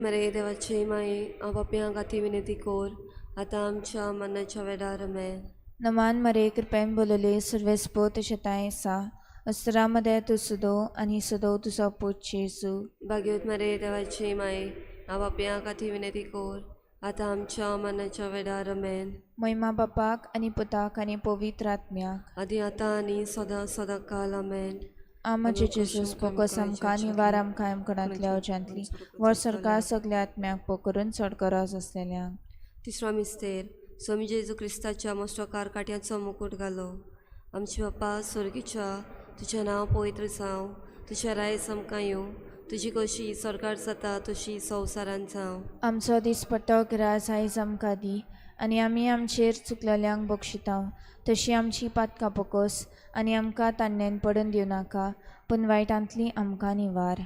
मरे देवाचे माये, हांव पापयां खातीर विनंती कर, आतां आमच्या मरणाच्या वेळार. आमेन. नमान मरे, कृपेन बोलले, सर्वेस्पो तुजें तांय आसा, अस्तरा मदें तूं सदो आनी सदो तुजो पूत जेजू. भाग्यवत मरे, देवाचे माये, हांव पापयां खातीर विनंती कर, आतां आमच्या मरणाच्या वेळार. आमेन. महिमा बापाक आनी पुताक आनी पवित्र आत्म्याक. आदी आतां आनी सदां सदां काल. आमेन. आ म्हजे जेजूस, पोकोस आमकां निवार आमकां आमकणांतल्या उज्यांतली वर सरकार सगल्या आत्म्याक पोकरून चड गरज आसलेल्यांक. तिसरो मिस्तेर, स्वामी जेजू क्रिस्ताच्या मस्टकार काट्याचो मुकूट घालो. आमचे बापा स्वर्गीच्या, तुजें नांव पवित्र जावं, तुजें रायस आमकां येवं, तुजी कशी सरकार जाता तशी संवसारांत जावं. आमचो दिसपट्टो ग्रास आयज आमकां दी आनी आमी आमचेर चुकलेल्यांक बक्षिता तशी आमची पातकां पोकोस आनी आमकां तान्नेन पडून दिवनाका, पूण वायटांतली आमकां निवार.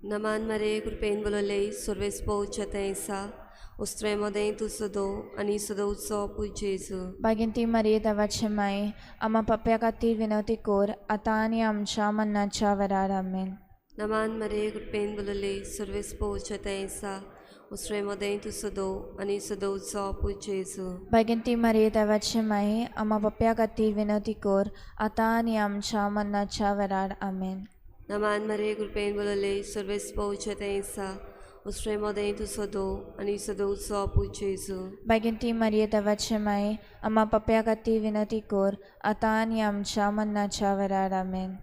नमान मरे, कृपेन बोलले, सर्वेस पोवच्या तें आसा, उस्त्रे मदें तूं सदो आनी सदोवचो पूत जेजू. बागेंती मारये, देवाचे माये, आमा पाप्या खातीर विनवती कोर, आतां आनी आमच्या मन्नाच्या वेळार. आमेन. नमान मरे, कृपेन बोलले, सर्वेस पोवच्या तें आसा, उस्त्रे मदें तूं सदो आनी सदोवचो पूत जेजू. बागेंती मारये, देवाचे माये, आमा पाप्या खातीर विनवती कोर, आतां आनी आमच्या मन्नाच्या वेळार. आमेन. नमान मरे, कृपेन बोलले, सर्वेस पोवच्या तें आसा, उस्त्रे मदें तूं सदो आनी सदोवचो पूत जेजू. बागेंती मारये, देवाचे माये, आमा पाप्या खातीर विनवती कोर, आतां आनी आमच्या मन्नाच्या वेळार. आमेन.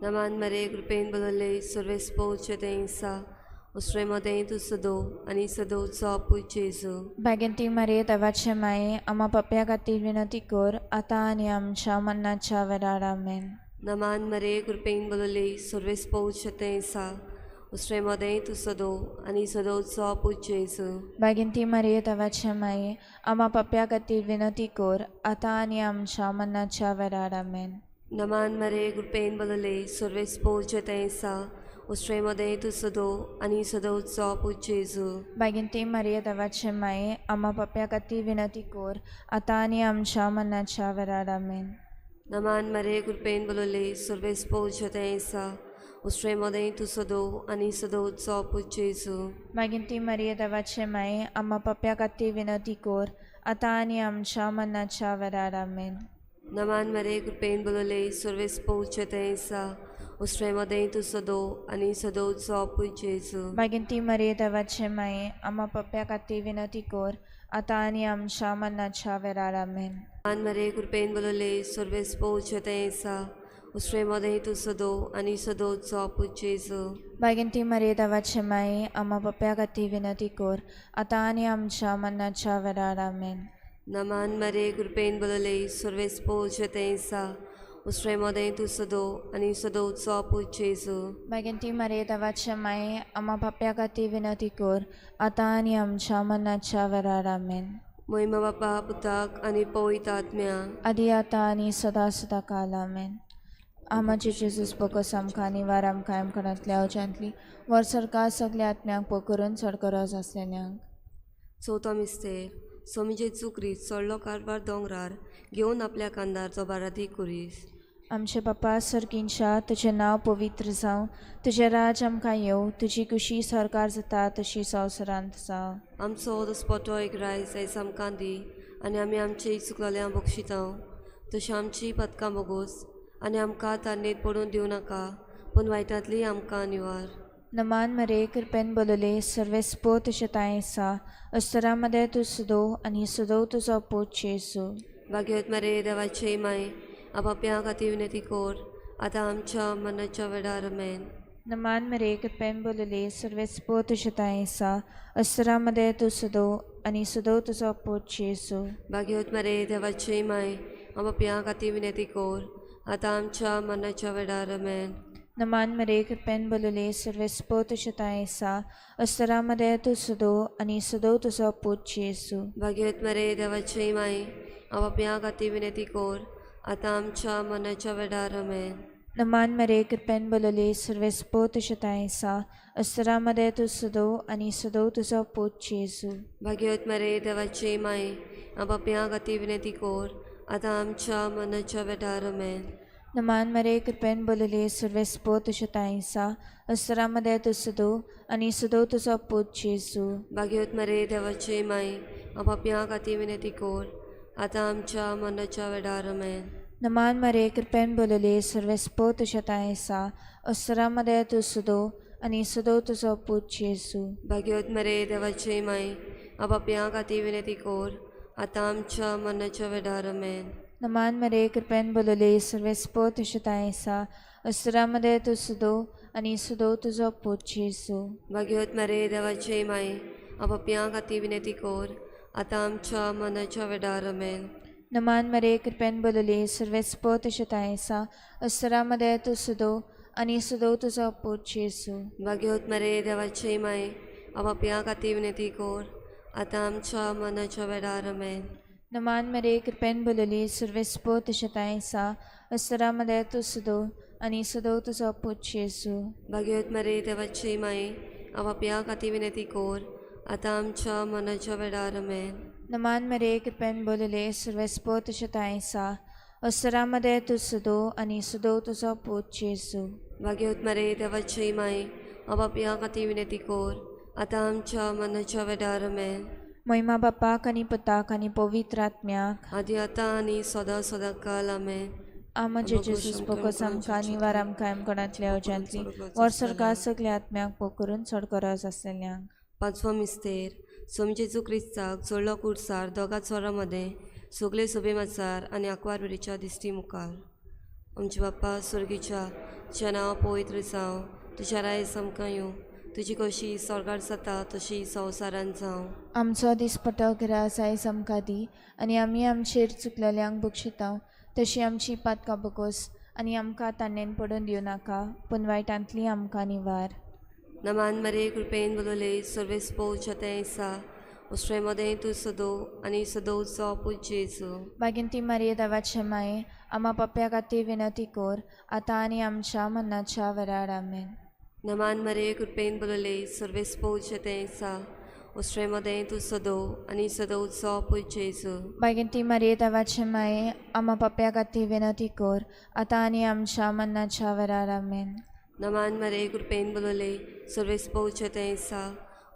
नमान मरे, कृपेन बोलले, सर्वेस पोवच्या तें आसा, उस्त्रे मदें तूं सदो आनी सदोवचो पूत जेजू. बागेंती मारये, देवाचे माये, आमा पाप्या खातीर विनवती कोर, आतां आनी आमच्या मन्नाच्या वेळार. आमेन. नमान मरे, कृपेन बोलले, सर्वेस पोवच्या तें आसा, उस्त्रे मदें तूं सदो आनी सदोवचो पूत जेजू. बागेंती मारये, देवाचे माये, आमा पाप्या खातीर विनवती कोर, आतां आनी आमच्या मन्नाच्या वेळार. आमेन. नमान मरे, कृपेन बोलले, सर्वेस पोवच्या तें आसा, उस्त्रे मदें तूं सदो आनी सदोवचो पूत जेजू. बागेंती मारये, देवाचे माये, आमा पाप्या खातीर विनवती कोर, आतां आनी आमच्या मन्नाच्या वेळार. आमेन. नमान मरे, कृपेन बोलले, सर्वेस पोवच्या तें आसा, उस्त्रे मदें तूं सदो आनी सदोवचो पूत जेजू. बागेंती मारये, देवाचे माये, आमा पाप्या खातीर विनवती कोर, आतां आनी आमच्या मन्नाच्या वेळार. आमेन. नमान मरे, कृपेन बोलले, सर्वेस पोवच्या तें आसा, उस्त्रे मदें तूं सदो आनी सदोवचो पूत जेजू. बागेंती मारये, देवाचे माये, आमा पाप्या खातीर विनवती कोर, आतां आनी आमच्या मन्नाच्या वेळार. आमेन. नमान मरे, कृपेन बोलले, सर्वेस पोवच्या तें आसा, उस्त्रे मदें तूं सदो आनी सदोवचो पूत जेजू. बागेंती मारये, देवाचे माये, आमा पाप्या खातीर विनवती कोर, आतां आनी आमच्या मन्नाच्या वेळार. आमेन. नमान मरे, कृपेन बोलले, सर्वेस पोवच्या तें आसा, उस्त्रे मदें तूं सदो आनी सदोवचो पूत जेजू. बागेंती मारये, देवाचे माये, आमा पाप्या खातीर विनवती कोर, आतां आनी आमच्या मन्नाच्या वेळार. आमेन. मोहिमा बापा पुताक आनी पवित्र आत्म्या. आदी आतां आनी सदां सदां काल. आमेन. आमाचे जेजूस, पोकोस आमकां निवार आमकां आमकणांतल्या उज्यांतली वर सरकार सगल्या आत्म्यांक पोकरून चड गरज आसलेल्यांक. चवथो मिस्तेर, स्वामी जेजू क्रिस्त चडलो कारवार दोंगरार घेवन आपल्या कांदार जो बारादी कुरीस. आमचे बापा सर्गींच्या, तुजें नांव पवित्र जावं, तुजें राज आमकां येवं, तुजी खुशी सरकार जाता तशी संवसारांत जावं. आमचो दसपटो एक रायस आयज आमकां दी आनी आमी आमची चुकलेल्या बक्षितांव तशी आमची पदकां बोगोस आनी आमकां तान्नेत पडून दिवं नाका, पूण वायटांतली आमकां निवार. नमान मरे, कृपेन बोलले, सर्वेस्पो तुजें तांय आसा, अस्तरा मदें तूं सदो आनी सदो तुजो पूत जेजू. भाग्यवत मरे, देवाचे माय, आपापया खातीर विनंती कर, आतां आमच्या मरणाच्या वेळार. आमेन. नमान मरे, कृपेन बोलले, सर्वेस्पो तुजें तांय आसा, अस्तरा मदें तूं सदो आनी सदो तुजो पूत जेजू. भाग्यवत मरे, देवाचे माय, आपापया खातीर विनंती कर, आतां आमच्या मरणाच्या वेळार. आमेन. नमान मरे, कृपेन बोलले, सर्वेस्पो तुजें तांय आसा, अस्तरा मदें तूं सदो आनी सदो तुजो पूत जेजू. भाग्यवत मरे, देवाचे माय, आपापया खातीर विनंती कर, आतां आमच्या मरणाच्या वेळार. आमेन. नमान मरे, कृपेन बोलले, सर्वेस्पो तुजें तांय आसा, अस्तरा मदें तूं सदो आनी सदो तुजो पूत जेजू. भाग्यवत मरे, देवाचे माय, आपापया खातीर विनंती कर, आतां आमच्या मरणाच्या वेळार. आमेन. नमान मरे कृपेन बोलले सर्वेस्पो तुज्या तांयसा अस्तरा मदें तूं सदो आनी सदो तुजो पूत जेजू. भाग्यवत मरे देवाचे माई, आपापया खातीर विनंती कोर, आतां आमच्या मरणाच्या वेळार. आमेन. नमान मरे कृपेन बोलले सर्वेस्पो तुज्या तांयसा अस्तरा मदें तूं सदो आनी सदो तुजो पूत जेजू. भाग्यवत मरे देवाचे माई, आपापया खातीर विनंती कोर, आतां आमच्या मरणाच्या वेळार. आमेन. नमान मरे कृपेन बोलले सर्वेस्पो तुज्या तांयसा अस्तरा मदें तूं सदो आनी सदो तुजो पूत जेजू. भाग्यवत मरे देवाचे माई, आपापया खातीर विनंती कोर, आतां आमच्या मरणाच्या वेळार. आमेन. नमान मरे कृपेन बोलले सर्वेस्पो तुज्या तांयसा अस्तरा मदें तूं सदो आनी सदो तुजो पूत जेजू. भाग्यवत मरे देवाचे माई, आपापया खातीर विनंती कोर, आतां आमच्या मरणाच्या वेळार. आमेन. नमान मरे कृपेन बोलली सर्वेस्पो तुज्या तांयसा अस्तरा मदें तूं सदो आनी सदो तुजो पूत जेजू. भाग्यवत मरे देवाचे माई, आपापया खातीर विनंती कोर, आतां आमच्या मरणाच्या वेळार. आमेन. नमान मरे कृपेन बोलले सर्वेस्पो तुज्या तांयसा अस्तरा मदें तूं सदो आनी सदो तुजो पूत जेजू. भाग्यवत मरे देवाचे माई, आपापया खातीर विनंती कोर, आतां आमच्या मरणाच्या वेळार. आमेन. मोहिमा बापाक आनी पुताक आनी पवित्र आत्म्याक, आदी आतां आनी सदां सदां काल. आमेन. आमचे जेजूस पोकोस आमकां निवार आमकां एमकोणांतल्या अवजांतली वर सरकार सगल्या आत्म्याक पोकरून चड गरज आसलेल्यांक. पांचवो मिस्तेर. सोम जेजू क्रिस्ताक जोडलो कुर्सार दोगा चोरां मदें सगळे सोबे माचार आनी आंकवार वेळेच्या दिश्टी मुखार. आमच्या बाप्पा स्वर्गीच्या, तुज्या नांव पवित्र जावं, तुज्या राय आमकां येवं, तुजी कशी स्वर्गार जाता तशी संवसारान जावं. आमचो दिसपटो घरा आयज आमकां दी आनी आमी आमचेर चुकलेल्यांक बक्षितांव तशी आमची पातकां बकोस आनी आमकां तान्नेन पडून दिवं नाका पूण वायटांतली आमकां निवार. नमान मरे कृपेन बोलले सर्वेस्पोच्या तें आसा उश्रे मदें तूं सदो आनी सदोचो पूत जेजू. बागेंती मारये देवाचे माये, आमा पप्प्या खातीर विनंती कोर, आतां आनी आमच्या मरणाच्या वेळार. आमेन. नमान मरे कृपेन बोलले सर्वेस्पोच्या तें आसा उश्रे मदें तूं सदो आनी सदोचो पूत जेजू. बागेंती मारये देवाचे माये, आमा पप्प्या खातीर विनंती कोर, आतां आनी आमच्या मरणाच्या वेळार. आमेन. नमान मरे कृपेन बोलले सर्वेस्पोच्या तें आसा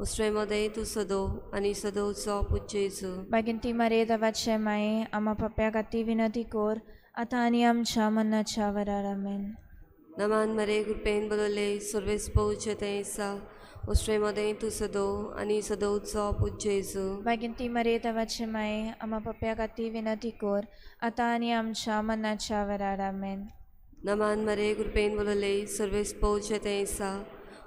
उश्रे मदें तूं सदो आनी सदोचो पूत जेजू. बागेंती मारये देवाचे माये, आमा पप्प्या खातीर विनंती कोर, आतां आनी आमच्या मरणाच्या वेळार. आमेन. नमान मरे कृपेन बोलले सर्वेस्पोच्या तें आसा उश्रे मदें तूं सदो आनी सदोचो पूत जेजू. बागेंती मारये देवाचे माये, आमा पप्प्या खातीर विनंती कोर, आतां आनी आमच्या मरणाच्या वेळार. आमेन. नमान मरे कृपेन बोलले सर्वेस्पोच्या तें आसा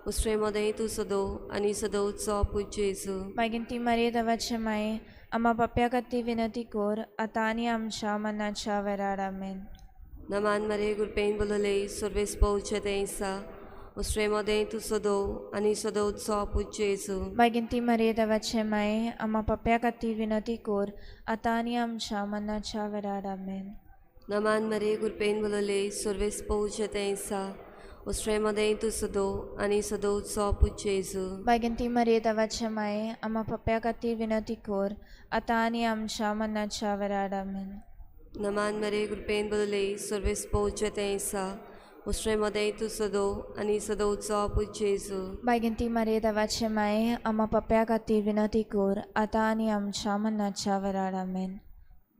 उश्रे मदें तूं सदो आनी सदोचो पूत जेजू. बागेंती मारये देवाचे माये, आमा पप्प्या खातीर विनंती कोर, आतां आनी आमच्या मरणाच्या वेळार. आमेन. नमान मरे कृपेन बोलले सर्वेस्पोच्या तें आसा उश्रे मदें तूं सदो आनी सदोचो पूत जेजू. बागेंती मारये देवाचे माये, आमा पप्प्या खातीर विनंती कोर, आतां आनी आमच्या मरणाच्या वेळार. आमेन. नमान मरे कृपेन बोलले सर्वेस्पोच्या तें आसा उश्रे मदें तूं सदो आनी सदोचो पूत जेजू. बागेंती मारये देवाचे माये, आमा पप्प्या खातीर विनंती कोर, आतां आनी आमच्या मरणाच्या वेळार. आमेन. नमान मरे कृपेन बोलले सर्वेस्पोच्या तें आसा उश्रे मदें तूं सदो आनी सदोचो पूत जेजू. बागेंती मारये देवाचे माये, आमा पप्प्या खातीर विनंती कोर, आतां आनी आमच्या मरणाच्या वेळार. आमेन.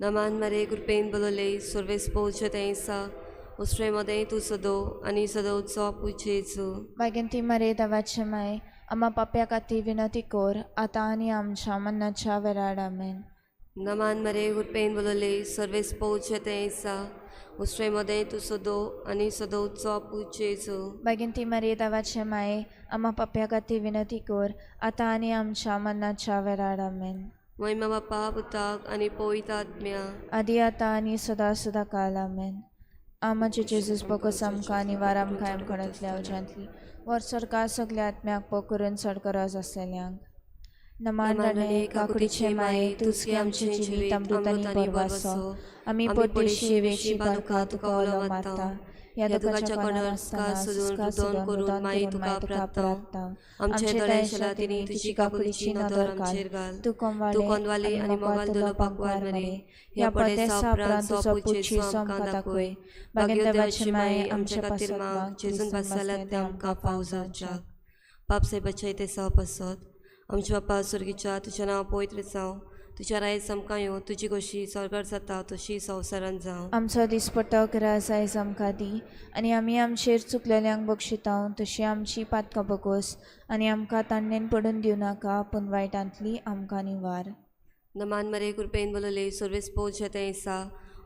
नमान मरे कृपेन बोलले सर्वेस्पोच्या तें आसा उश्रे मदें तूं सदो आनी सदोचो पूत जेजू. बागेंती मारये देवाचे माये, आमा पप्प्या खातीर विनंती कोर, आतां आनी आमच्या मरणाच्या वेळार. आमेन. नमान मरे कृपेन बोलले सर्वेस्पोच्या तें आसा उश्रे मदें तूं सदो आनी सदोचो पूत जेजू. बागेंती मारये देवाचे माये, आमा पप्प्या खातीर विनंती कोर, आतां आनी आमच्या मरणाच्या वेळार. आमेन. महिमा बापा पुताक आनी पवित्र आत्म्या, आदी आतां आनी सदां सदां काल. आमेन. आमाचे जेजूस पोकोस आमकां निवार आमकां एमकोणांतल्या अवजांतली वर सरकार सगल्या आत्म्याक पोकरून चड गरज आसलेल्यांक. नमान राणे काकुटीचे माये, तूच गे आमचें जिवीत अमृत आनी भरवासो. आमी परदेशी वेशी बालुका तुका उलो मारता. ह्या दुखाच्या कोणार आसतना सुस्कार सोदून रुदन करून माई तुका प्रार्थना. आमचे दोळे शेलातिनी तुजी काकुलीची नदर आमचेर घाल. तूं कोंदवाले आनी मोगाल दुलो पाकवार मरे ह्या पडदेसा उपरांत तुजो पूत जेजू आमकां दाखय. बागेन देवाची माये आमच्या खातीर माग जेजून बसल्यात ते आमकां फाव जावच्याक. पाप सायबाच्या इतेसांव पासत आमच्या बापा स्वर्गीच्या तुजें नांव पवित्र जावं, तुज्या रायस आमकां येवं, तुजी गोशी स्वर्गार जाता तशी संवसारान जावं. आमचो दिसपट्टो ग्रास आयज आमकां दी आनी आमी आमचेर चुकलेल्यांक बक्षिता तशी आमची पातकां बगोस आनी आमकां ताणेन पडून दिवं नाका पूण वायटांतली आमकां निवार. नमान मरे कृपेन बोलले सर्वेस पोच तें आसा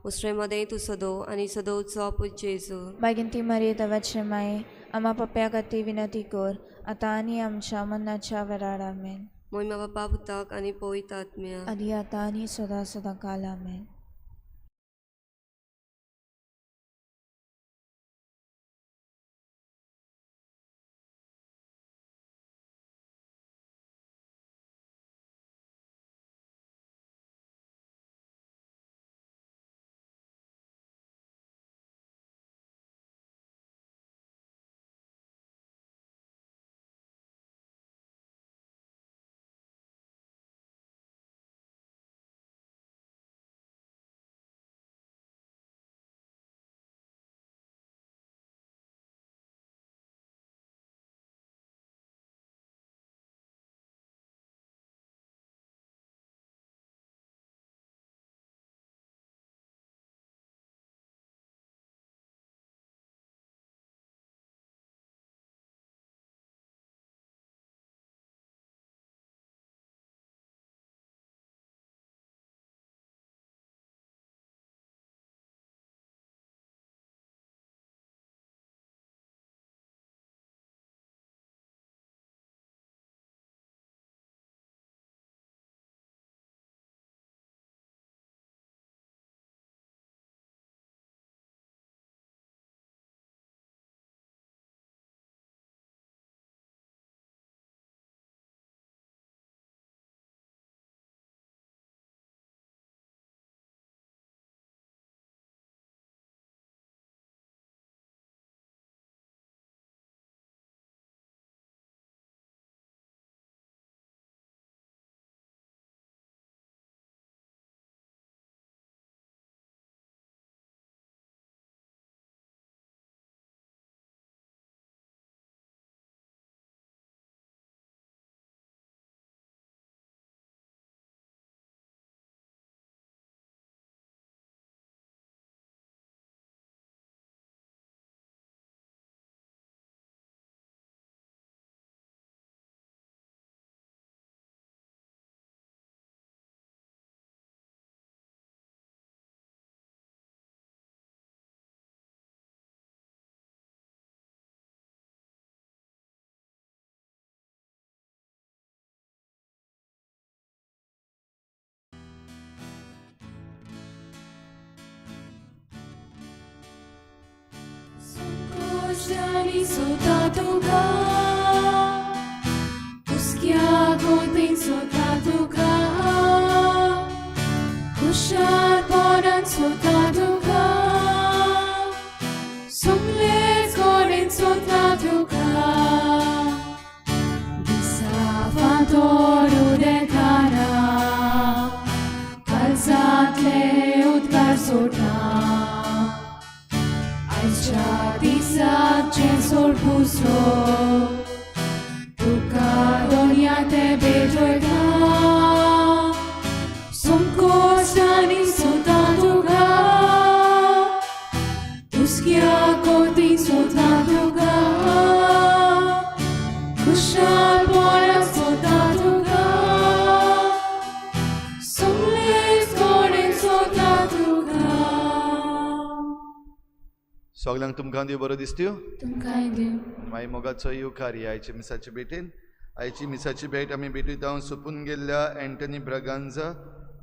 उसरे मदें तूं सदो आनी सदोचो पूत जेजू. मागीर ती मरे देवाचे माये आमा पप्प्या खातीर विनंती कर आतां आनी आमच्या मनाच्या वेळार. आमेन. मोहिमा बापा पुताक आनी पवित्र आत्म्या आदी आतां आनी सदां सदां काल. आमेन. सगळ्यांक तुमकां देव बरो दिसत्यो. तुमकांय देव. माई मोगाचो येवकार ही आयच्या मिसाचे भेटेन. आयची मिसाची भेट आमी भेटयता सोंपून गेल्ल्या एंटनी ब्रागांजा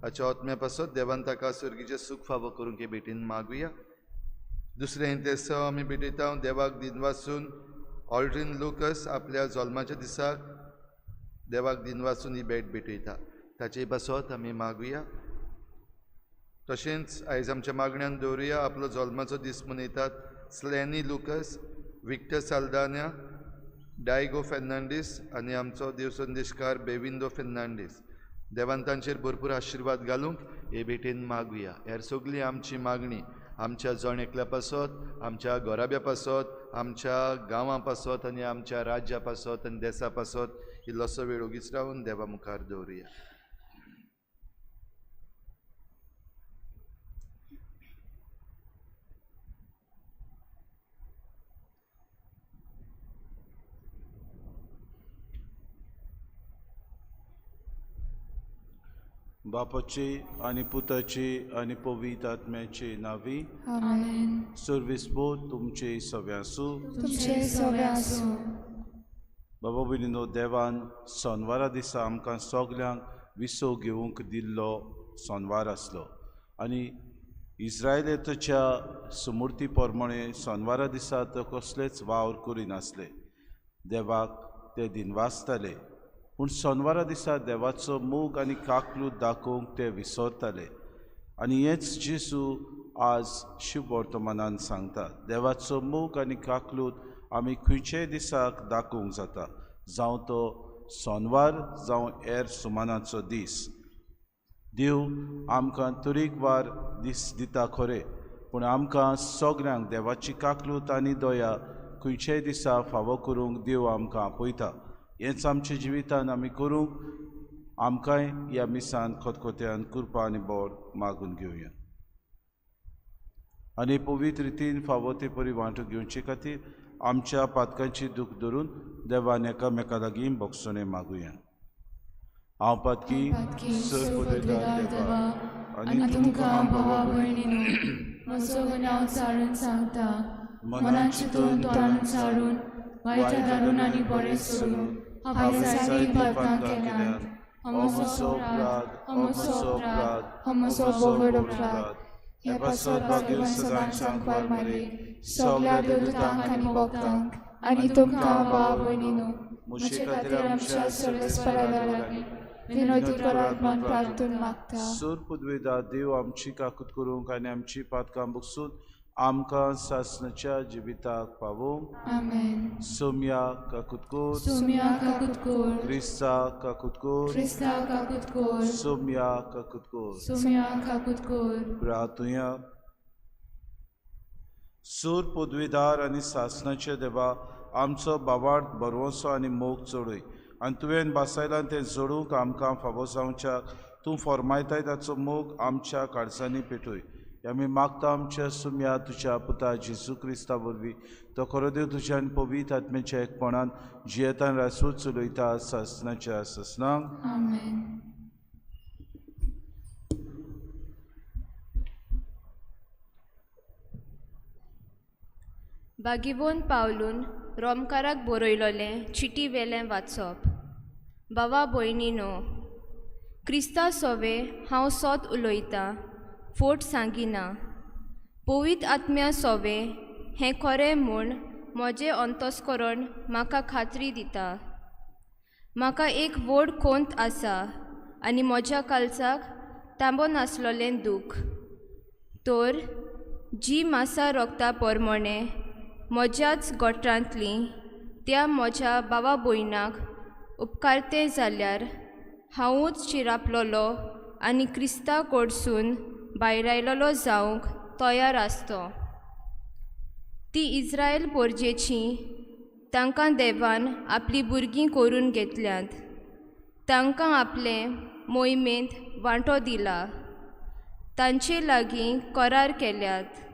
हाच्या आत्म्या पासत देवान ताका स्वर्गीचें सूख फावो करूंक हे भेटीन मागुया. दुसरें तेसांव आमी भेटयता देवाक दिनवासून ऑल्ड्रीन लुकस आपल्या जल्माच्या दिसाक देवाक दिनवासून ही भेट भेटयता ताचे पासत आमी मागुया. तशेंच आयज आमच्या मागण्यान दवरुया आपलो जल्माचो दीस मनयतात स्लॅनी लुकस, विक्टर साल्दान्या, डायगो फेर्नांडीस आनी आमचो देव संदेशकार बेविंदो फेर्नांडीस. देवान तांचेर भरपूर आशिर्वाद घालूंक हे भेटेन मागुया. हेर सगळी आमची मागणी आमच्या जण एकल्या पासत, आमच्या घराब्या पासत, आमच्या गांवां पासत आनी आमच्या राज्या पासत आनी देसा पासत इल्लोसो वेळ ओगीच रावन देवा मुखार दवरुया. बापाचे आनी पुताचे आनी पवित्र आत्म्याचे नांवी. आमेन. सर्वेस्पोर तुमचे सगळे आसूं. तुमचे सगळे आसूं. बाबा भयणीनो, देवान सोनवारा दिसा आमकां सगल्यांक विसव घेवंक दिल्लो सोनवार आसलो आनी इस्रायलाच्या सुमूर्ती प्रमाणे सोनवारा दिसा तो कसलेच वावर करिनासले. देवाक ते दिनवासताले, पूण सोनवारा दिसा देवाचो मोग आनी काकलूत दाखोवंक ते विसरताले. आनी हेंच जेजू आज शुभ वर्तमानान सांगता. देवाचो मोग आनी काकलूत आमी खंयच्याय दिसाक दाखोवंक जाता, जावं तो सोनवार जावं हेर सुमानाचो दीस. देव आमकां तरेकवार दीस दिता खरें, पूण आमकां सगल्यांक देवाची काकलूत आनी दया खंयच्याय दिसा फावो करूंक देव आमकां आपयता. हेंच आमच्या जिवितान आमी करूंक आमकांय ह्या मिसान खतखत्यान कृपा आनी बोर मागून घेवया. आनी पवित्र रितीन फावो ते परी वांटो घेवचे खातीर आमच्या पातकांची दूख धरून देवान एकामेका लागीं भोगसणें मागुया. हांव पातकी सर्वपदवीदार देवा आनी तुमकां भावा भयणीनो म्हजो गुन्यांव चाळून सांगता, मनान चिंतून तोंडान चाळून वायट धाडून आनी बरें सोडून हांवें जायतीं पातकां केल्यांत. म्हजो अपराध, म्हजो अपराध, म्हजो व्हड अपराध. हे पासत भाग्य सदांच सांकवार मारी सगल्या देवदूतांक आनी भक्तांक आनी तुमकां भाव भयणीनो म्हजे खातीर आमच्या सर्वेस्परा लागीं विनोदी करात म्हूण प्रार्थून मागता. सूर पुदवेदा देव आमची काकूत करूंक आनी आमची पातकां बगसून आमकां सासणाच्या जिविताक पावोवंक. आमेन. सोम्या काकूत कोर. सोम्या काकूत कोर. क्रिस्ता काकूत कोर. क्रिस्ता काकूत कोर. सोम्या काकूत कोर. सोम्या काकूत कोर. प्रार्थुया. सूर पदवीदार आनी सासणाचे देवा, आमचो बावार्थ भरवंसो आनी मोग चडय आनी तुवें बासायलां तें जोडूंक आमकां फावो जावच्याक तूं फॉर्मायताय ताचो मोग आमच्या काळजांनी पेटय. आमी मागता आमच्या सुम्या तुज्या पुता जेजू क्रिस्ता वरवीं, तो खरो देव तुज्या आनी पवित्र आत्म्याच्या एकपणान जियेतान रासू चलयता सासणाच्या सासणांक. आमेन. बागिबोन पावलून रोमकाराक बरयलोलें चिटी वेलें वाचप. बाबा भयणीनो, क्रिस्ता सोवे हांव सोत उलयतां, फोट सांगिना. पवित्र आत्म्या सोवे हें खरें म्हूण म्हजें अंतस्करण म्हाका खात्री दिता. म्हाका एक व्हड कोंत आसा आनी म्हज्या कालसाक तांबो नासलोलें दूख. तर जी मासा रोगता परमणें म्हज्याच गोठांतलीं त्या म्हज्या बाबा भयणाक उपकारतें जाल्यार हांवूच चिरापलोलो आनी क्रिस्ता कडसून भायरायलोलो जावंक तयार आसतो. ती इस्रायल पोरजेची, तांकां देवान आपलीं भुरगीं करून घेतल्यांत, तांकां आपले मोहिमेंत वांटो दिला, तांचे लागीं करार केल्यात.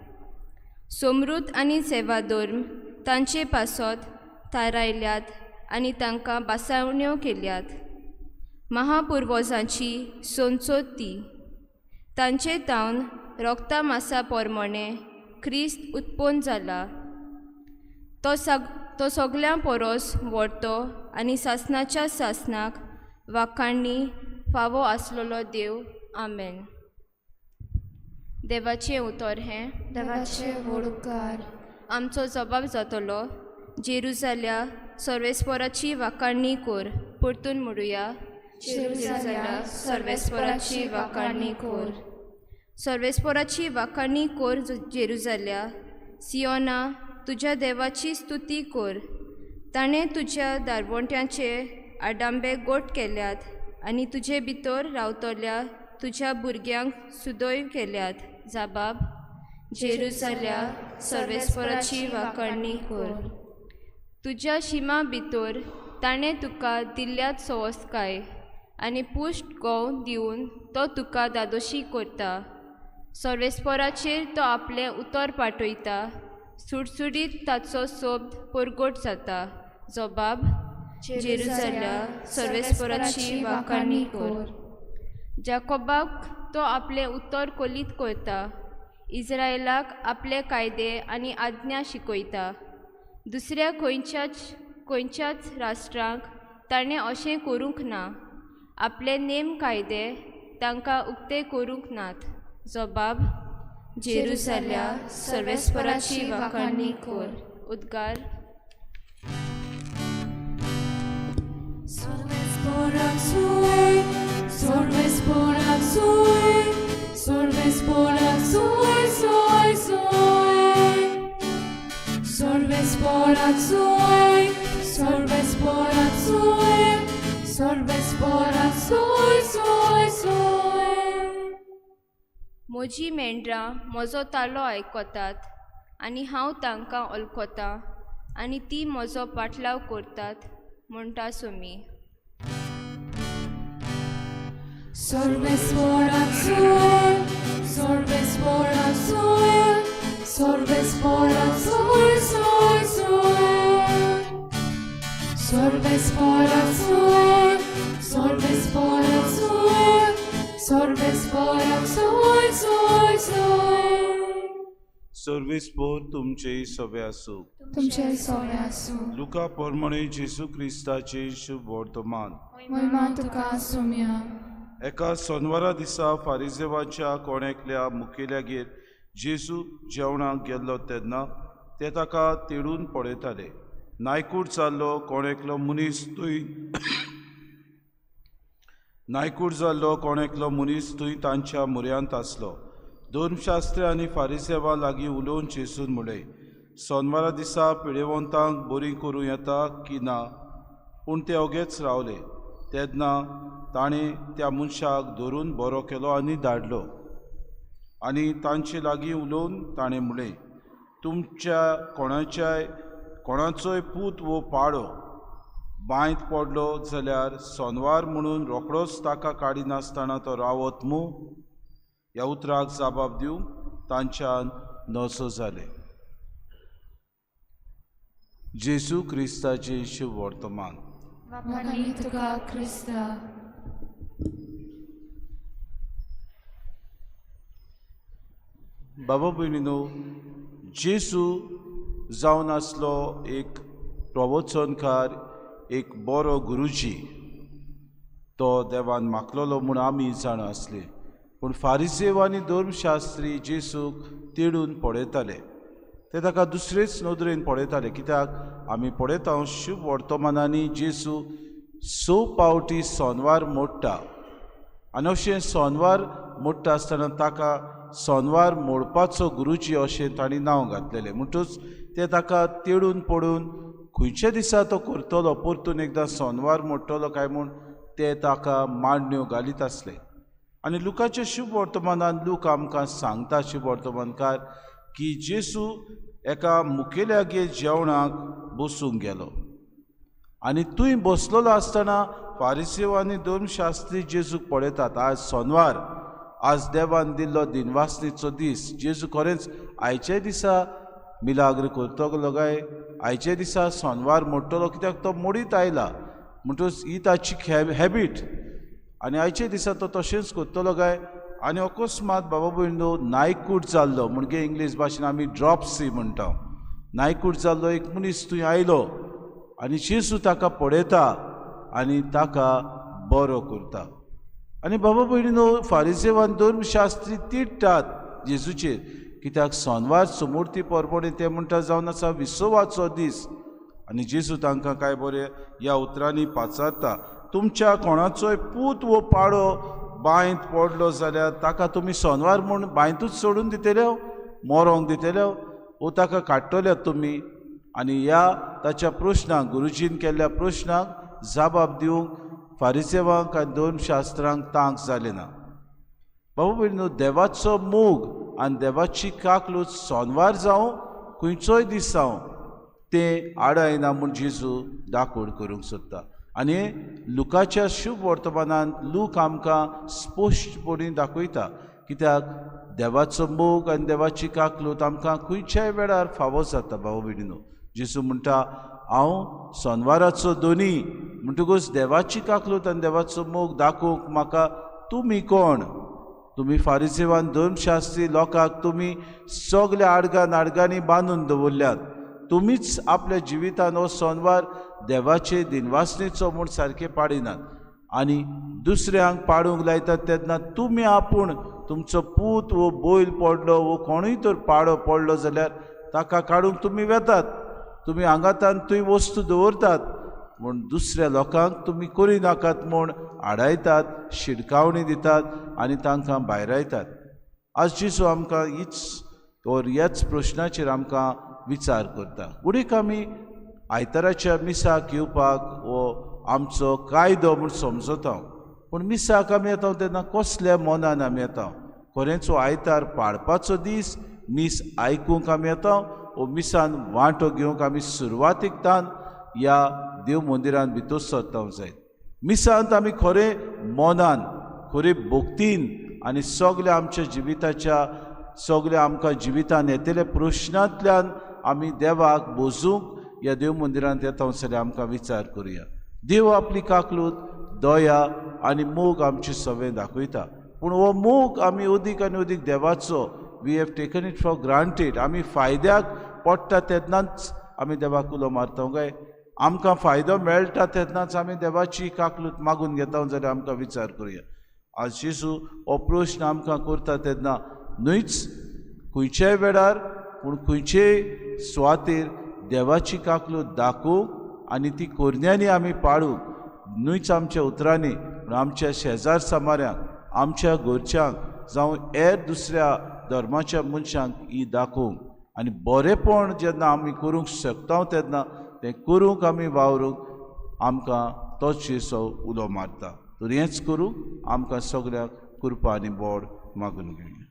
समृद्ध आनी सेवाधर्म तांचे पासत थारायल्यात आनी तांकां बासावण्यो केल्यात. महापुर्वजांची संसद ती तांचे तावन रोगता मासा परमणें क्रिस्त उत्पन्न जाला. तो सगल्यां परस व्हडतो आनी सासणाच्या सासणाक वाखाणणी फावो आसलेलो देव. आमेन. देवाचें उतर हें. देवाचे व्हड उपकार. आमचो जबाब जातलो. जेरुजाल्या सर्वेस्पराची वाखाणणी कोर. परतून म्हणुया. जेरुजाल्या सर्वेस्पराची वाखाणणी कोर. सर्वेस्पराची वाखाणणी कोर जेरुजाल्या, सियोना, तुज्या देवाची स्तुती कर. ताणें तुज्या दारवंट्याचे आडांबे गोट केल्यात आनी तुजे भितर रावतल्या तुज्या भुरग्यांक सुदैव केल्यात. जाबाब जेरुजाल्या, सर्वेस्पराची वाखाणणी कर. तुज्या शिमा भितर ताणें तुका दिल्ल्यात सवस्काय आनी पुश्ट गोंव दिवन तो तुका धादोशी करता. सर्वेस्पराचेर तो आपलें उतर पाठयता, सुडसुडीत ताचो सोब्द परगट जाता. जबाब जेरुजाल्या, सर्वेस्पराची वाखाणणी कर. जाकोबाक तो आपलें उतर कलीत करता, इस्रायलाक आपले कायदे आनी आज्ञा शिकयता. दुसऱ्या खंयच्याच राष्ट्रांक ताणें अशें करूंक ना, आपले नेम कायदे तांकां उक्ते करूंक नात. जबाब जेरुजाल्या, सर्वेस्पराची वाखाणणी कर. उद्गार. Sorbes por Zoe, sorbes por Zoe, Zoe, Zoe. Sorbes por Zoe, sorbes por Zoe, sorbes por Zoe, Zoe, Zoe. म्हजी मेंढरां म्हजो तालो आयकतात आनी हांव तांकां वळखतां आनी ती म्हजो पाटलाव करतात, म्हणटा Somi. Sorbes por Zoe, sorbes por Zoe, sorbes por Zoe, Zoe, Zoe. Sorbes por Zoe, sorbes por Zoe, sorbes por Zoe, Zoe, Zoe. Service पोर तुमचेय सगळे आसूं. तुमचे सोवे आसूं. लुका पोरमणे जेजू क्रिस्ताचे शुभ वर्तमान. महिमा तुका सोम्या. एका सोनवारा दिसा फारिजेवाच्या कोण एकल्या मुखेल्यागेर जेजू जेवणाक गेल्लो तेन्ना ते ताका तेडून पळयताले. नायकूट जाल्लो कोण एकलो मनीस थंय नायकूट जाल्लो कोण एकलो मनीस थंय तांच्या म्हऱ्यांत आसलो. धर्मशास्त्री आनी फारिसेवा लागीं उलोवन जेजून म्हणलें, सोनवारा दिसा पिडेवंतांक बरी करूं येता की ना? पूण ते ओगेच रावले. तेन्ना ताणें त्या मनशाक धरून बरो केलो आनी धाडलो. आनी तांचे लागीं उलोवन ताणें म्हणलें, तुमच्या कोणाचोय पूत वो पाडो बांयत पडलो जाल्यार सोनवार म्हणून रोखडोच ताका काडिनासतना तो रावत मू? ह्या उतराक जाबाब दिवंक तांच्यान नजो जालें. जेजू क्रिस्ताचें शुभ वर्तमान. वाखाणणी तुका क्रिस्ता. बाबा भयणीनो, जेजू जावन आसलो एक प्रवचनकार, एक बरो गुरुजी. तो देवान मागलेलो म्हूण आमी जाणा आसली. पूण फारिसेव आनी धर्मशास्त्री जेजूक तेडून पळयताले. ते ताका दुसरेच नदरेन पळयताले. कित्याक आमी पळयता शुभ वर्तमानांनी जेजू 6 पावटी सोनवार मोडटा आनी अशें सोनवार मोडटा आसतना ताका सोनवार मोडपाचो गुरुजी अशें तांणी नांव घातलेलें. म्हणटूच ते ताका तेडून पडून खंयच्या दिसा तो करतलो, परतून एकदां सोनवार मोडटलो काय म्हूण ते ताका मांडण्यो घालीत आसले. आनी लुकाच्या शुभ वर्तमानान लूक आमकां सांगता शुभ वर्तमानकार की जेजू एका मुखेल्यागेर जेवणाक बसूंक गेलो आनी थंय बसलेलो आसतना फारिसेव आनी धर्मशास्त्री जेजूक पळयतात. आज सोनवार, आज देवान दिल्लो दिनवासनीचो दीस. जेजू खरेंच आयच्या दिसा मिलाग्र करतलो काय, आयच्या दिसा सोनवार मोडटलो, कित्याक तो मोडीत आयला. म्हणटूच ही ताची हॅबीट आनी आयच्या दिसा तो तशेंच करतलो काय. आनी अकस्मात बाबा भयणो नायकूट जाल्लो, म्हणजे इंग्लीश भाशेन आमी ड्रॉप्सी म्हणटा, नायकूट जाल्लो एक मनीस थंय आयलो आनी जेजू ताका पळयता आनी ताका बरो करता. आनी बाबा भयणीनो, फारिसेवान धर्मशास्त्री तिडटात जेजूचेर, कित्याक सोनवार सुमूर्ती परबणी ते म्हणटा जावन आसा विसवाचो दीस. आनी जेजू तांकां काय बरें ह्या उतरांनी पाचारता, तुमच्या कोणाचोय पूत वो पाडो बांयत पडलो जाल्यार ताका तुमी सोनवार म्हूण बांयतूच सोडून दितले, मरोंक दितले? वो ताका काडटल्यात तुमी? आनी ह्या ताच्या प्रश्नाक, गुरुजीन केल्ल्या प्रश्नाक जबाब दिवंक फारिसेवांक आनी धर्मशास्त्रांक तांक जालें ना. बाबा भयणीनो, देवाचो मोग आनी देवाची काकलूत सोनवार जावं खंयचोय दीस जावं तें आडायना म्हूण जेजू दाखोवण करूंक सोदता. आनी लुकाच्या शुभ वर्तमानान लूक आमकां स्पश्टपणी दाखयता, कित्याक देवाचो मोग आनी देवाची काकलूत आमकां खंयच्याय वेळार फावो जाता. भाव भयणीनो, जेजू म्हणटा हांव सोनवाराचो दोनी, म्हणटकूच देवाची काकलूत आनी देवाचो मोग दाखोवंक म्हाका तुमी कोण? तुमी फारिसेवान धर्मशास्त्री लोकांक तुमी सगल्या आडगां नाडगांनी बांदून दवरल्यात. तुमीच आपल्या जिवितान हो सोनवार देवाचे दिनवासनेचो म्हूण सारकें पाडिनात आनी दुसऱ्यांक पाडूंक लायतात. तेन्ना तुमी आपूण तुमचो पूत वो बैल पडलो वो कोणूय तर पाडो पडलो जाल्यार ताका काडूंक तुमी वेतात. तुमी आंगातान थंय वस्तू दवरतात म्हूण दुसऱ्या लोकांक तुमी करिनाकात म्हूण आडायतात, शिडकावणी दितात आनी तांकां भायरायतात. आज जेजू आमकां हीच ओर ह्याच प्रश्नाचेर आमकां विचार करता. गुडीक आमी आयताराच्या मिसाक येवपाक हो आमचो कायदो म्हूण समजता, पूण मिसाक आमी येता तेन्ना कसल्या मनान आमी येता? खरेंच हो आयतार पाळपाचो दीस, मीस आयकूंक आमी येता वो मिसान वांटो घेवंक आमी सुरवातीक तान ह्या देव मंदिरान भितर सरता जायत. मिसांत आमी खरें मनान, खरे भक्तीन आनी सगल्या आमच्या जिविताच्या, सगल्या आमकां जिवितान येतल्या प्रश्नांतल्यान आमी देवाक बोजूंक ह्या देव मंदिरांत येता जाल्यार आमकां विचार करुया. देव आपली काकलूत, दया आनी मोग आमची सवय दाखयता, पूण हो मोग आमी अदीक आनी अदीक देवाचो we have taken it for granted. आमी फायद्याक पडटा तेन्नाच आमी देवाक उलो मारता काय आमकां फायदो मेळटा तेन्नाच आमी देवाची काकलूत मागून घेता जाल्यार आमकां विचार करुया. आज जेजू हो प्रश्न आमकां करता तेन्ना न्हयच खंयच्याय वेळार पूण खंयचेय सुवातेर देवाची काकलूत दाखोवंक आनी ती कोरण्यांनी आमी पाळूंक, न्हयच आमच्या उतरांनी पूण आमच्या शेजार समाऱ्यांक, आमच्या घरच्यांक जावं हेर दुसऱ्या धर्माच्या मनशांक ही दाखोवंक आनी बरेंपण जेन्ना आमी करूंक शकता तेन्ना तें करूंक आमी वावरूंक आमकां तोच जेजू उलो मारता. तर हेंच करूंक आमकां सगळ्यांक कृपा आनी बोड मागून घेवया.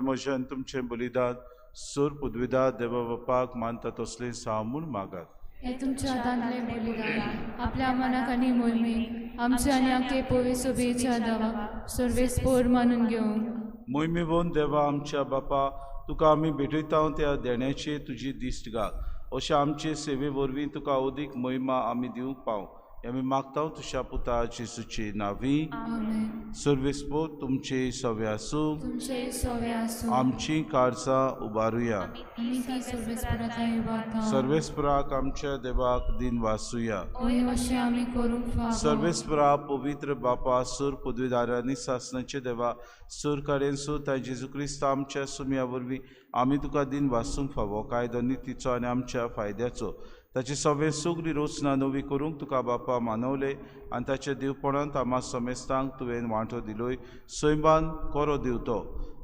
म्हज्यान तुमचें बलिदान सोर पुदविदा देवा बापाक मानता तसलें साव म्हूण मागात. हे तुमच्या हातांतलें बलिदान आपल्या मनाक आनी मोहिमेक आमच्या आनी आमचे पवित्र सभेच्या देवा सर्वेस्पोर मानून घेवंक. मोहिमेवन देवा आमच्या बापा, तुका आमी भेटयता त्या देण्याची तुजी दिश्ट घाल, अशें आमचे सेवे वरवीं तुका अदीक महिमा आमी दिवंक पावूं. आमी मागता तुज्या पुता जेजूची नावी. आमेन. सर्वेस्पोर तुमचे सवे आसूं. तुमचे सवे आसूं. आमची काळजां उबारुया. आमी ती सर्वेस्पराताय उबारता. सर्वेस्पराक आमच्या देवाक दिन वासुया. ओय अशें आमी करूंक फावो. सर्वेस्परा पवित्र बापा सूर पदवीदारांनी सासणाचे देवा सूर कडेन सूर जेजू क्रिस्त आमच्या सुम्या वरवीं आमी तुका दिन वासूंक फावो कायदो नितीचो आनी आमच्या फायद्याचो ताची सगळे सगळी रचना नवी करूंक तुका बापा मानवले आनी ताच्या दिवपणांत आमा समेस्तांक तुवें वांटो दिलोय सैमान कोरो दिवतो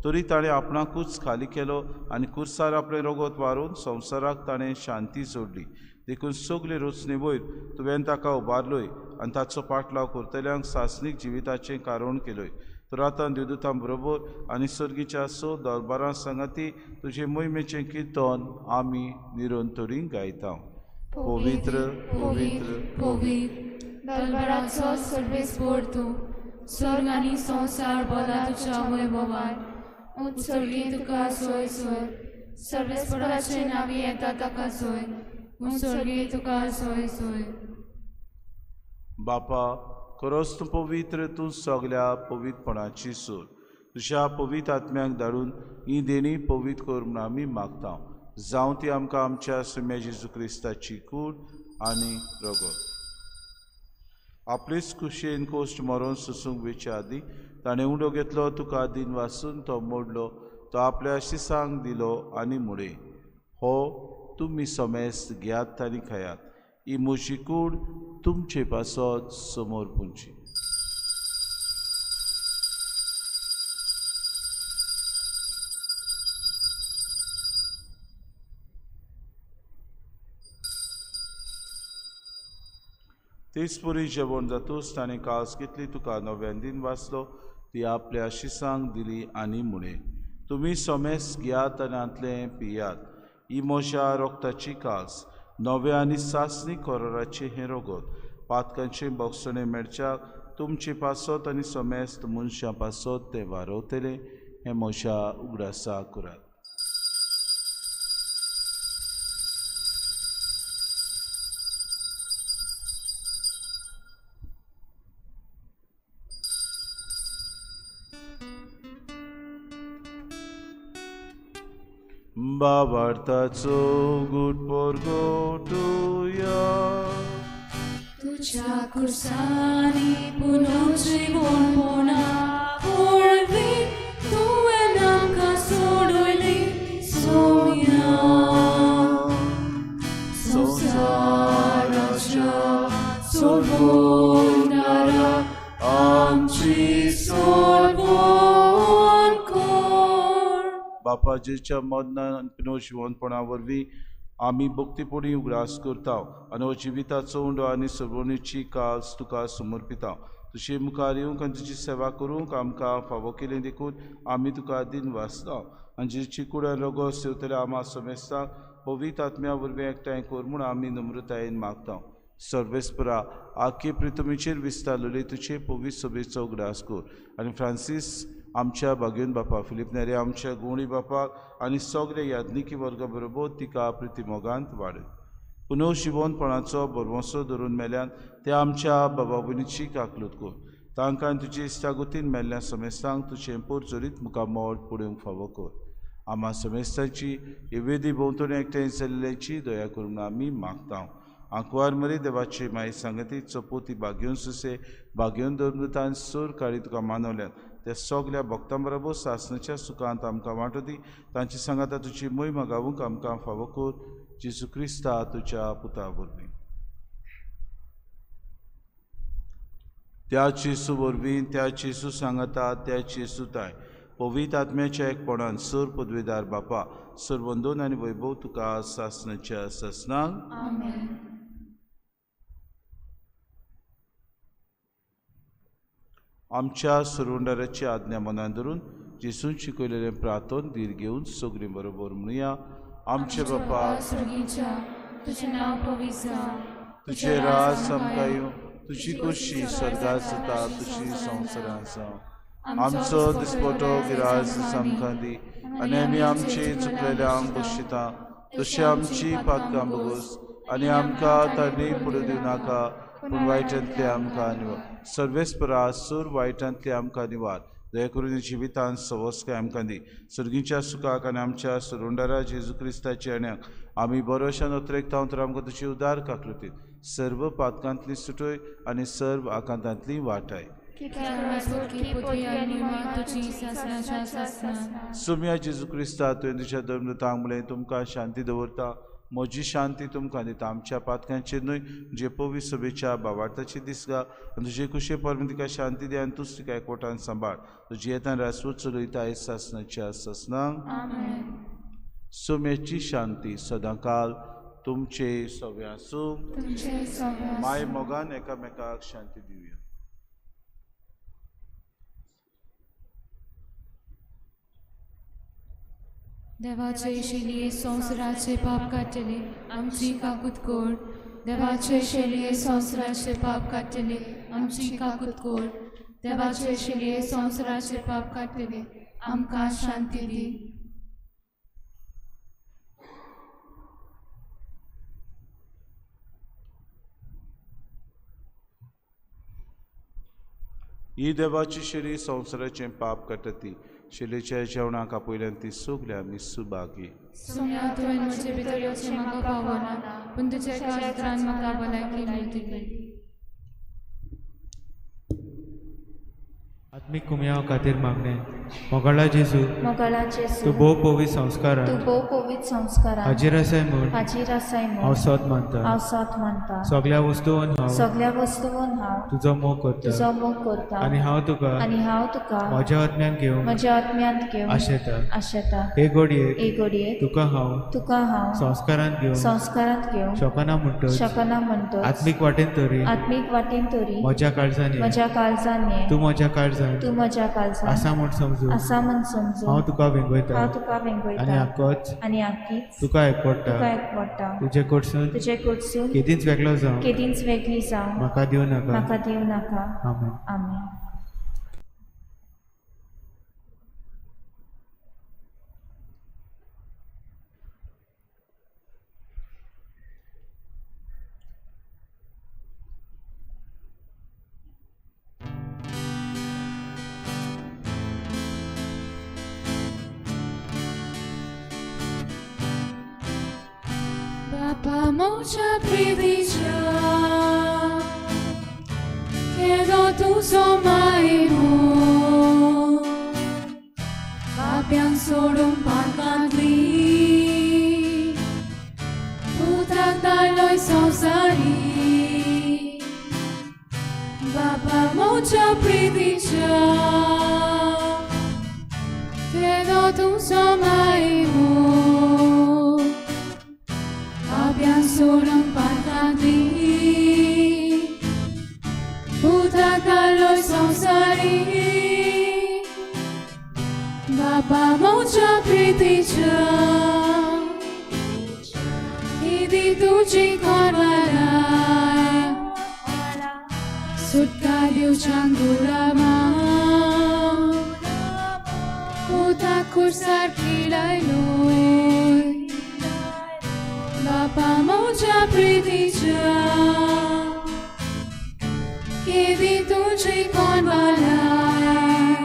तरी ताणें आपणाकूच खाली केलो आनी कुर्सार आपलें रगत वारोवन संवसाराक ताणें शांती जोडली. देखून सगळे रचने वयर तुवें ताका उबारलोय आनी ताचो पाटलाव करतल्यांक सासणीक जिविताचें कारण केलोय. तर आतां देवदूतां बरोबर आनी सर्गीच्या स दरबारां सांगाती तुजे मोहिमेचें किर्तन आमी निरंतरी गायता. पवित्र पवित्र पवित्र दरबाराचो सर्वेस्पोर तूं स्वर्ग आनी संवसार बोला तुज्या वैभवान. उंच स्वर्गी तुका सोय सोय सर्वेस्पराचे नावी येता ताका सोय. उंच स्वर्गी तुका सोय सोय. बापा खरोच तूं पवित्र तूं सगल्या पवित्रपणाची सूर तुज्या पवित्र आत्म्याक धाडून ही देणी पवित्र कर म्हूण आमी मागता. जावं ती आमकां आमच्या सुम्या जेजू क्रिस्ताची कूड आनी रगत. आपलेच खुशयेन कोश्ट मरोन सोसूंक वेचे आदीं ताणें उंडो घेतलो तुका दिन वासून तो मोडलो तो आपल्या शिसांक दिलो आनी मुळे हो तुमी समेस्त घेयात आनी खायात ही म्हजी कूड तुमचे पासत समोर पुंची. तेच परी जेवण जातूच ताणें कास घेतली तुका नव्यान दिन वाचलो ती आपल्या शिसांक दिली आनी मुळे तुमी समेस्त घेयात आनी हांतलें पियात ही म्हज्या रोगताची कास नव्या आनी सासणी कोराराचें हें रगत पातकांचें बोगसणें मेळच्याक तुमचे पासत आनी समेस्त मनशां पासत तें वारवतलें हें म्हज्या उगडासा करात. बाबार्थाचो गुट पोरगोटुया तुज्या कुर्सांनी पुनर्जिवणपणा वरवीं तुवें आमकां सोडयली सोम्या. संवसाराच्या सोडवणारा आमची सोडवण कर. बापाजीच्या मरणान पुनर्जिवणपणा वरवीं आमी भक्तीपणी उगडास करता आनी हो जिविताचो उंडो आनी सोडवणीची कास तुका समर्पिता. तुजे मुखार येवंक आनी तुजी सेवा करूंक आमकां फावो केली देखून आमी तुका दिन वाचता आनी जेची कूड आनी रगत सेवतले आमा समेस्तांक पवित्र आत्म्या वरवीं एकठांय कर म्हूण आमी नम्रतायेन मागता. सर्वेस्परा आखे प्रितमीचेर विस्तारलेले तुजे पवित्र सभेचो उगडास कर आनी फ्रांसीस आमच्या बागेवन बापा फिलीप नेरे आमच्या गुवणी बापाक आनी सगळे याज्ञिकी वर्गा बरोबर तिका प्रितिमोगांत वाडय. पुनर्जिवनपणाचो भरवंसो धरून मेल्यान ते आमच्या बाबा भयणीची काकलूत कर. तांकां तुजे इश्टागतीन मेल्ल्या समेस्तांक तुजें पोरचोरीत मुखामळ पळोवंक फावो कर. आमा समेस्तांची वेदी भोंवतणी एकठांय जाल्ल्याची दया करून आमी मागता. आंकवार मरे देवाची माई सांगती चपोती बागेवन सुसे बागेवन धर्मदूतान सूर काळी तुका मानवल्यात त्या सगल्या भक्तां बरोबर सासणाच्या सुखांत आमकां वांटो दी. तांची सांगाता तुजी मोहिमा गावूंक आमकां फावो कर. जेजू क्रिस्ता तुज्या पुता वरवीं. त्या जेजू वरवीं त्या जेजू सांगाता त्या जेजू ताय पवित्र आत्म्याच्या एकपणान सर पदवीदार बापा सर वंदन आनी वैभव तुका सासणाच्या सासणाक. आमेन. आमच्या सुरवंडाराची आज्ञा मनान धरून जेजून शिकयलेलें प्रार्थन धीर घेवन सगळीं बरोबर म्हणुया. आमचे बापा स्वर्गीच्या तुजें नांव पवित्र जावं. तुजें राज आमकां येवं. तुजी खोशी स्वर्गांत जाता तशी संवसारांत जावं. आमचो दिसपटो गिरास आमकां दी आनी आमी आमचे चुकलेल्यांक बक्षिता तशी आमची पातकां बगोस आनी आमकां तांणी पडूं दिवं नाका पूण वायटांतली आमकां निवार. सर्वेस्परा सूर वायटांतली आमकां निवार. दया करून जिवितान सवस्काय आमकां दी. सर्गीच्या सुखाक आनी आमच्या सुरुंडारा जेजू क्रिस्ताच्या येण्याक आमी बरोशान अत्रेकता तर आमकां तुजी उदार काकृतीत सर्व पातकांतली सुटय आनी सर्व आकांतांतली वाटाय. सुम्या जेजू क्रिस्ता तुवें तुज्या धर्मदूतांक म्हणलें तुमकां शांती दवरता, म्हजी शांती तुमकां दिता. आमच्या पातकांचेर न्हय जे पवित्र सभेच्या बावार्थाची दिसगा आनी तुजे कुशे परमें तिका शांती दी आनी तूच तिका एकवटान सांबाळ. तुजी येतान रासवत चलयता आयज सासणाच्या सासणाक. सुम्याची शांती सदांकाल तुमचे सगळे आसूं. माय मोगान एकामेकाक शांती दिवया. देवाचे शेलिये संवसाराचे पाप काडटले आमची काकूत कोर. देवाचे शेलिये संवसाराचे पाप काडटले आमची काकूत कोर. देवाचे शेलिये संवसाराचे पाप काडटले आमकां शांती दी. ही देवाची शेली संवसाराचें पाप काडटा ती शेलेच्या जेवणाक आपयल्यान ती सगळ्या आमी सुभागी. सोम्या तुवें म्हजे भितर येवचें म्हाका फावना, पूण तुज्या एका उतरान म्हाका भलायकी मेळटली. आत्मीक कुमयाव खातीर मागणें. मोगाळा जेजू, मोगाळा जेजू, तूं भोव पवित्र संस्कारान, तूं भोव पवित्र संस्कारान हाजीर आसाय म्हूण, हाजीर आसाय म्हूण हांव सत मानता, हांव सत मानता. सगळ्या वस्तून हांव, सगळ्या वस्तून हांव तुजो मोग करता, तुजो मोग करता. आनी हांव तुका, आनी हांव तुका म्हज्या आत्म्यान घेवन, म्हज्या आत्म्यांत घेवन आशेता, आशेता. हे घडयेक, हे घडयेक तुका हांव, तुका हांव संस्कारांत घेवन, संस्कारांत घेवन शकना म्हणटच, शकना म्हणटच आत्मीक वाटेन तरी, आत्मीक वाटेन तरी म्हज्या काळजान, म्हज्या काळजान ये, तूं म्हज्या काळजान, तूं म्हज्या काळजान आसा म्हूण समजून, आसा म्हूण समजून हांव तुका वेंगयता, हांव तुका वेंगयता. आनी आकोच, आनी आकीच तुका एकवटा, तुका एकवटा. तुजे कडसून, तुजे कडसून केदींच वेगळो जावं, केदींच वेगळी जावं म्हाका दिवं नाका, म्हाका दिवं नाका. आमेन. आमेन. Papà moja predicha Chiedo tu somaimu Papian solo un pacatli Putak daloi sosari Papa moja predicha Chiedo tu somaimu Solo un pacatli Putakaloy sansari Baba moja priticha Idi tuji korvalai Sutka diuchangulama Putakursar kilailoi Baba moja priticha Kedi tuji konvalai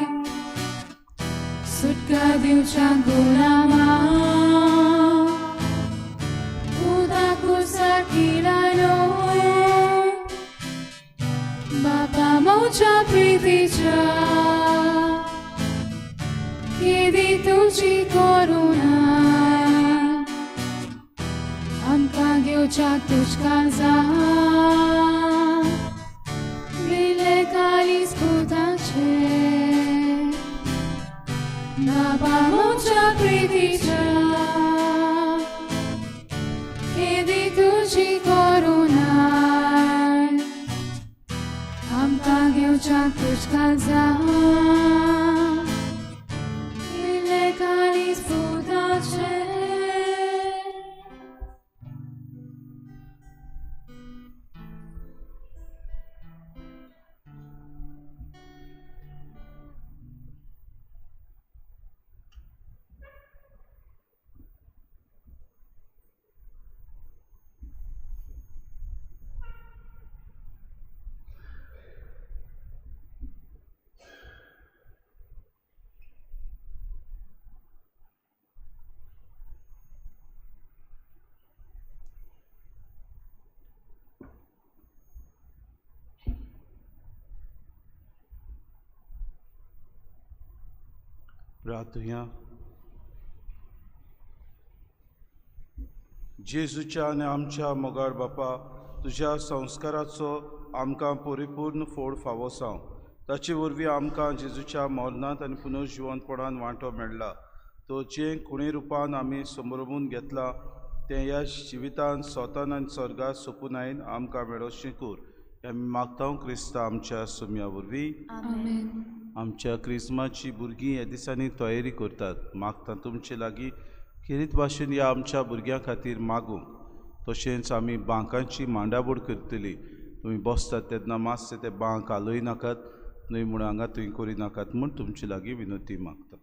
Sutka diuchangulama Udakusar kilailoi Baba moja priticha Kedi tuji koruna आमकां घेवच्याक तुज काळजां दिले कालीस पुताचें बाबा म्हज्या प्रितीच्या केदी तुजी करुणा आमकां घेवच्याक तुज काळजां दिले कालीस पुताचें. प्रार्थुया. जेजूच्या आनी आमच्या मोगाळ बापा, तुज्या संस्काराचो आमकां परिपूर्ण फोड फावो जावं. ताचे वरवीं आमकां जेजूच्या मरणांत आनी पुनर्जिवंतपणान वांटो मेळ्ळा. तो जें खुणे रुपान आमी समरमून घेतलां तें ह्या जिवितान स्वतान आनी स्वर्गात सोंपून आयन आमकां मेळोवचें कूर. हें आमी मागता क्रिस्ता आमच्या सुम्या वरवीं. आमेन. आमच्या क्रिस्माची भुरगीं ह्या दिसांनी तयारी करतात. मागता तुमचे लागीं खेरीत भाशेन ह्या आमच्या भुरग्यां खातीर मागूंक. तशेंच आमी बांकांची मांडाबोड करतली. तुमी बसतात तेन्ना मातशें ते बांक हालय नाकात, न्हय म्हूण हांगा थंय करी नाकात म्हूण तुमचे लागीं विनवती मागता.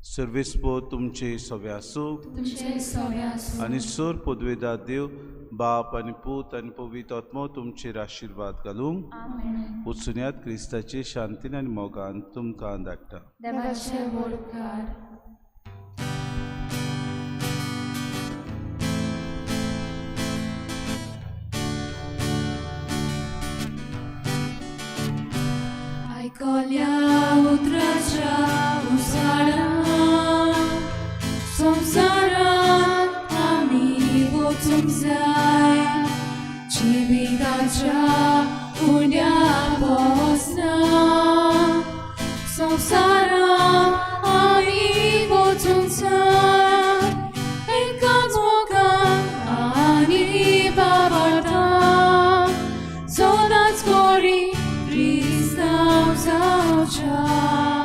सर्वेस पो तुमचे सगळे आसूं तुमचे सगळे आसूं. आनी सोर पदवेदार देव बाप आनी पूत आनी पवित्र आत्मो तुमचेर आशिर्वाद घालूंक. आमेन. वचुन्यात क्रिस्ताचे शांतीन आनी मोगान तुमकां धाडटा. देवाचे व्हड उपकार. आयकल्या उतराच्या उसाळान संवसारांत आमी वचूंक जाय. जिविताच्या उण्या पोसना संवसारांत आमी वचूंक जाय. एकाच मोगान आनी बाबार्था सदांच करी क्रिस्तांव जावच्या.